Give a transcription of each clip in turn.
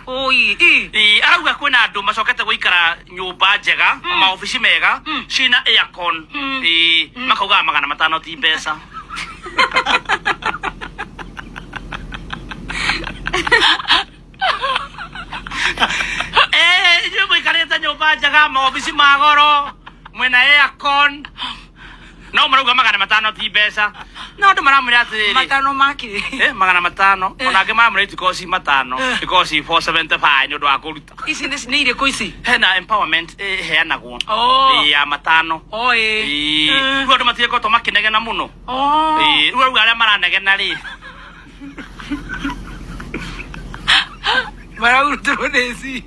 Oi, i. Ĩ, arauga kwĩna andũ macokete gũikara nyũmba njega, maobici mega ciĩna aircon. Ĩ, makaugaga 500 ti mbeca. Eh, inyuĩ mũikarĩte nyũmba njega, maobici ma goro, mwĩna aircon, no marauga 500 ti mbeca. No andũ maramwĩra atĩrĩrĩ, 500 makĩ. Eh, 500, ona angĩ maramwĩra itikorwo ci 500, ikorwo ci 475 nĩ ũndũ wa kũruta. Ici nĩ irĩkũ ici? Hena empowerment ĩheanagwo. Oh. Ĩ, ya 500. Oh, ĩ. Ĩ, rĩu andũ matigĩkoretwo makĩnegena mũno. Oh. Ĩ, rĩu arauga arĩa maranegena rĩ, Marahurutĩrwo nĩ ici.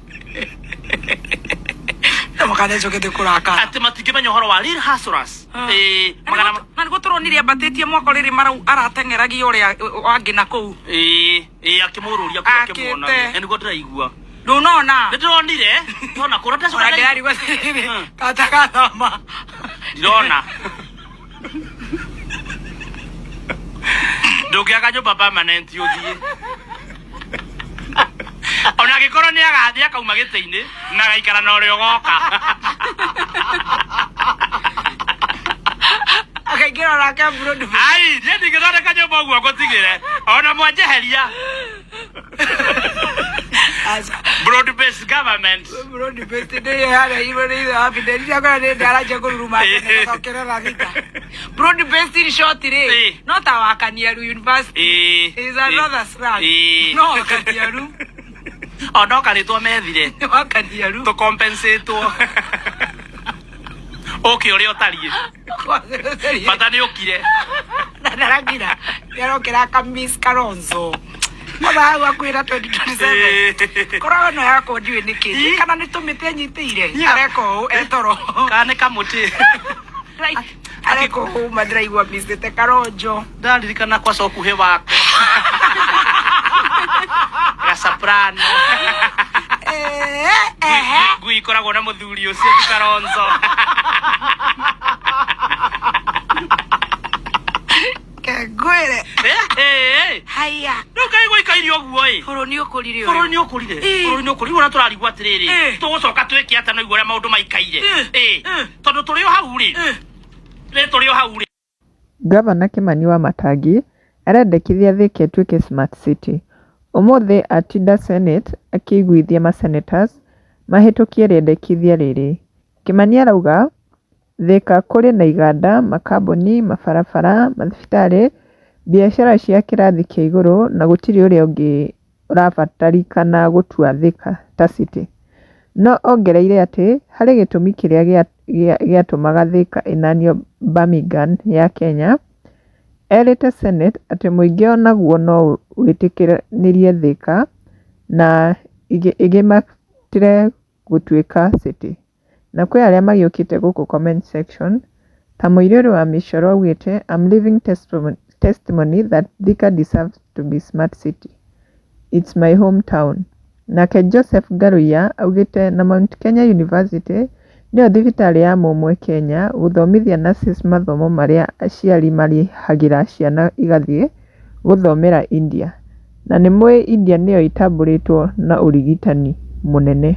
Na makanecokete kũrakara. Atĩ matingĩmenya ũhoro wa real hustlers. Ĩ, magana Na nĩguo tũronire ambatĩtie mwaka rĩrĩ marau arateng'eragia ũrĩa wangĩ na kũu. Ĩ, ĩ, akĩmũrũria kũu akĩmuona. Akĩte. Nĩ nĩguo ndĩraigua. Ndũnona? Nĩ ndĩronire ndona kũrĩa ndacoka Ona ndĩrarigwo atĩrĩrĩ, tata gathama. Ndirona ndũngĩaka nyũmba permanent ũthiĩ ona angĩkorwo nĩ agathiĩ akauma gĩtĩ-inĩ na agaikara na ũrĩa ũgoka. Akaingĩra nake broad. Ai, niĩ ndingĩthondeka nyũmba ũguo ngũtigĩre ona mwanjeheria. Aca. Broad based government. Broad based ndĩrĩ harĩa igũrũ nĩ ithe wa Fidel. Ndirakora nĩ ndaranjia kũruruma gũcokerera thita. Broad based in short rĩ, no ta wa Kaniaru University. Is another slang. No wa Kaniaru. O no karĩtwo methire. Wa Kaniaru. Tũkompensatwo ũke ũrĩa ũtariĩ, bata nĩ ũkire. Na ndarakira nĩarokera aka Miss Kalonzo ona hau akwĩra 2027 korwo ĩno yakwa ndiũĩ nĩkĩ kana nĩ tũmĩtĩ anyitĩire areka ũũ etoro. Kana nĩ kamũtĩ. Areka ũũ ma ndĩraigua missĩte Kalonzo. Ndaririkana kwa cokuhĩ wakwa gacaprano. Ehe. Ngui ikoragwo na mũthuri ũcio ti Kalonzo. Kengwĩre. Haya. Rĩu kaĩ gũikaire ũguo ĩ? Bũrũri nĩ ũkũrire ũyũ. Bũrũri nĩ ũkũrire. Bũrũri nĩ ũkũrire. Rĩu ona tũrarigwo atĩrĩrĩ, tũgũcoka twĩke atĩa na ũguo ũrĩa maũndũ maikaire? Ĩ, tondũ tũrĩ o hau rĩ, rĩ tũrĩ o hau rĩ. Ngavana Kimani Wamatangi arendekithia Thika ĩtuĩke smart city. Ũmũthĩ atinda Senate akĩiguithia ma senators mahĩtũkie rĩendekithia rĩrĩ. Kimani arauga Thika kũrĩ na iganda, makambuni, mabarabara, mathibitarĩ, biacara cia kĩrathi kĩa igũrũ na gũtirĩ ũrĩa ũngĩ ũrabatarĩkana gũtua Thika ta city. No ongereire atĩ harĩ gĩtũmi kĩrĩa gĩatũmaga Thika ĩnanio Birmingham ya Kenya. Erĩte Senate atĩ mũingĩ onaguo no wĩtĩkanĩrie Thika na ĩgĩmatĩre gũtuĩka city. Na kwĩ arĩa magĩũkĩte gũkũ comment section ta mũirũrĩ wa mĩcoro augĩte, "I'm living testimony that Thika deserves to be smart city. It's my hometown." Nake Joseph Ngaruiya augĩte na Mount Kenya University nĩyo thibitarĩ ya mũmwe Kenya gũthomithia nurses mathomo marĩa aciari marĩhagĩra ciana igathiĩ gũthomera India. Na nĩmũĩ India nĩyo ĩtambũrĩtwo na ũrigitani mũnene.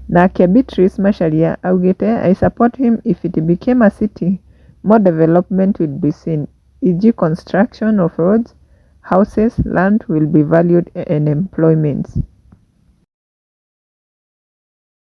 Nake Beatrice Macharia augĩte, "I support him. If it became a city, more development will be seen, e.g. construction of roads, houses, land will be valued and employments."